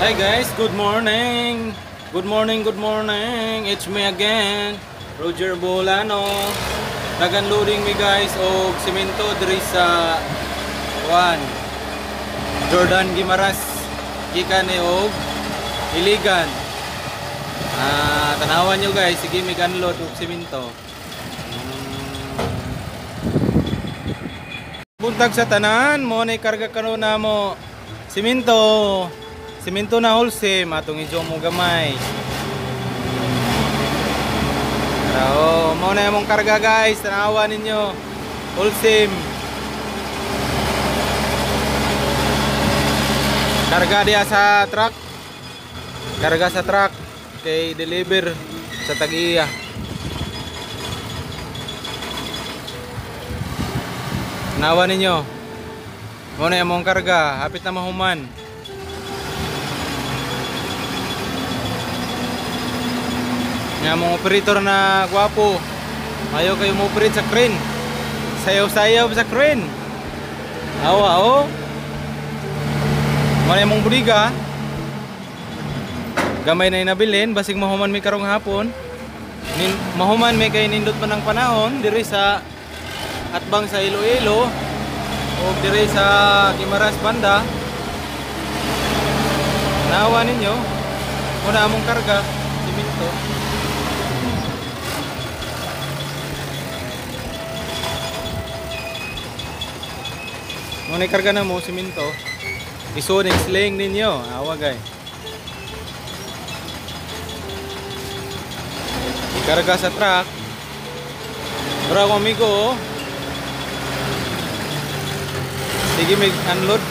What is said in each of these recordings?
Hi guys, good morning. Good morning, good morning. It's me again, Roger Bolano. Nag-unloading mi guys og simento diri sa Juan Jordan Guimaras, gikan ni og Iligan. Tanawan nyo guys, sige mi unload og simento. Buntag sa tanan, mo ni karga karon namo simento. Simento na wholesale, atong ijo mo gamay. Pero mo na imong karga guys, tanawa ninyo. Wholesale. Karga diya sa truck. Karga sa truck kay deliver sa tag-iya. Tanawa ninyo. Mo na imong karga, hapit na mahuman. Nga mong operator na gwapo. Ayaw kayo mo operate sa crane. Sayaw-sayaw sa crane. Awa oh. Muna mong budiga. Gamay na inabilin, basig mahuman mi karong hapon. Mahuman mi kay nindot man ang panahon diri sa atbang sa Iloilo o diri sa Guimaras banda. Nawa ninyo. Muna among karga, simento. Nung karga na mo, simento, isuning sling ninyo. Awa gay. Ikarga sa truck. Pero ako amigo, oh. Sige may unload.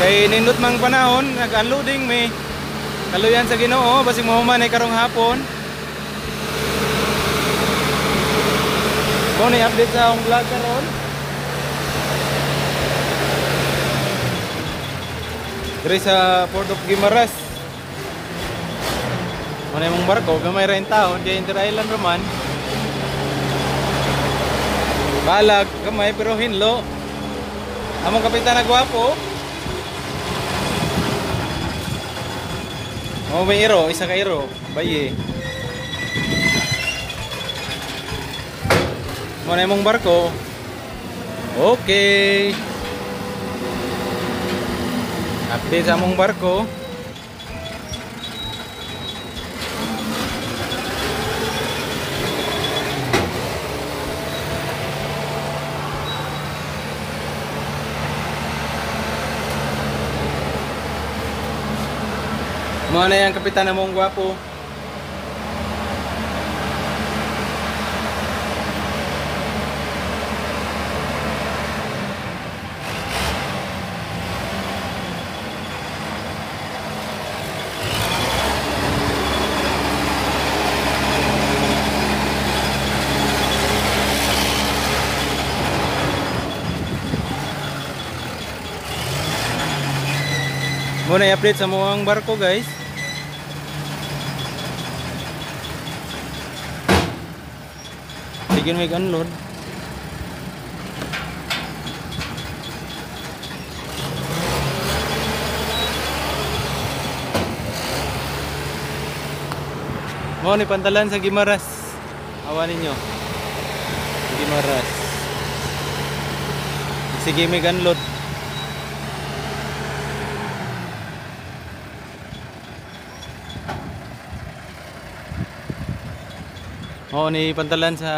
Kay nindot mang panahon, nag-unloading may kaluyan sa Ginoo, basig mahuman ay karong hapon. Mo ni update sa akong vlog karon. Diri sa Port of Guimaras. Muna yung barko, gamay ra taon, di Inter Island raman. Balag, gamay pero hinlo. Among kapitan na gwapo. Oh, may iro, isa ka iro, baye. Muna yung barko. Okay. Update sa among barko. Mao na yung kapitan namong gwapo. Muna i-update sa mga barko guys. Sige may unload. Mo ni pantalan sa Guimaras. Awa ninyo. Guimaras. Sige may unload. Oo, ni pantalan sa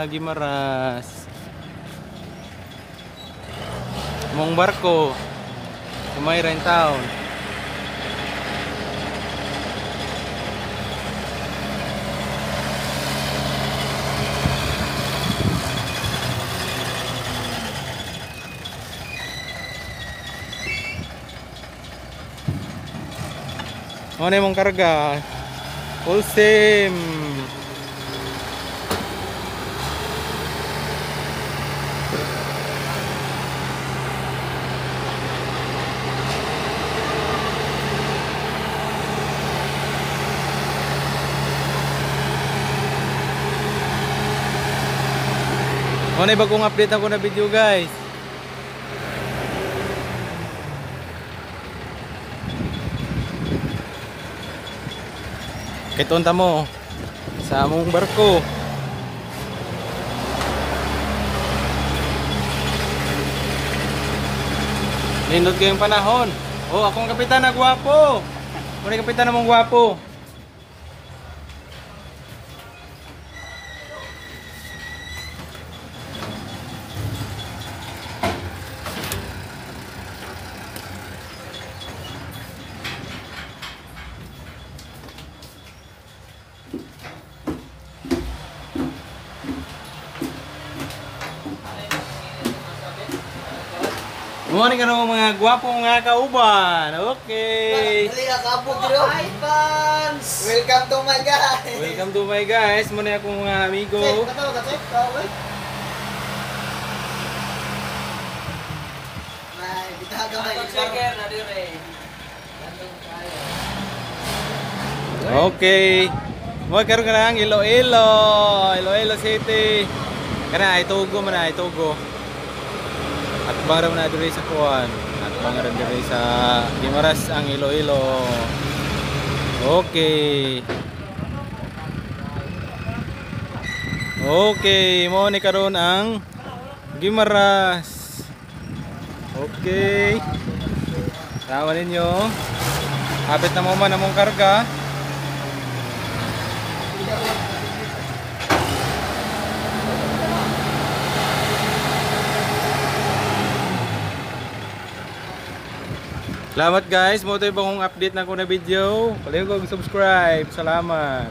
Guimaras. Mong barko sa may town. Oo, ni mong karga. Full sim. Ano bagong update ako na video guys. Kiton ta mo sa among barko. Nindot kayong panahon. Oh, akong kapitan na gwapo. Muna kapitan namong gwapo. Morning ka mga gwapo mga kauban. Okay. Hi fans! Welcome to my guys! Welcome to my guys. Muna akong mga amigo. Okay. Mo karon ka lang Iloilo, Iloilo City. Kana ay Tugo man ay Tugo. At bang na diri sa kuan. At bang ra diri sa Guimaras ang Iloilo. Okay. Okay, mo ni karon ang Guimaras. Okay. Tawa ninyo. Hapit na mo man among karga. Salamat guys, mo ito yung bagong update na ko na video. Palihog subscribe. Salamat.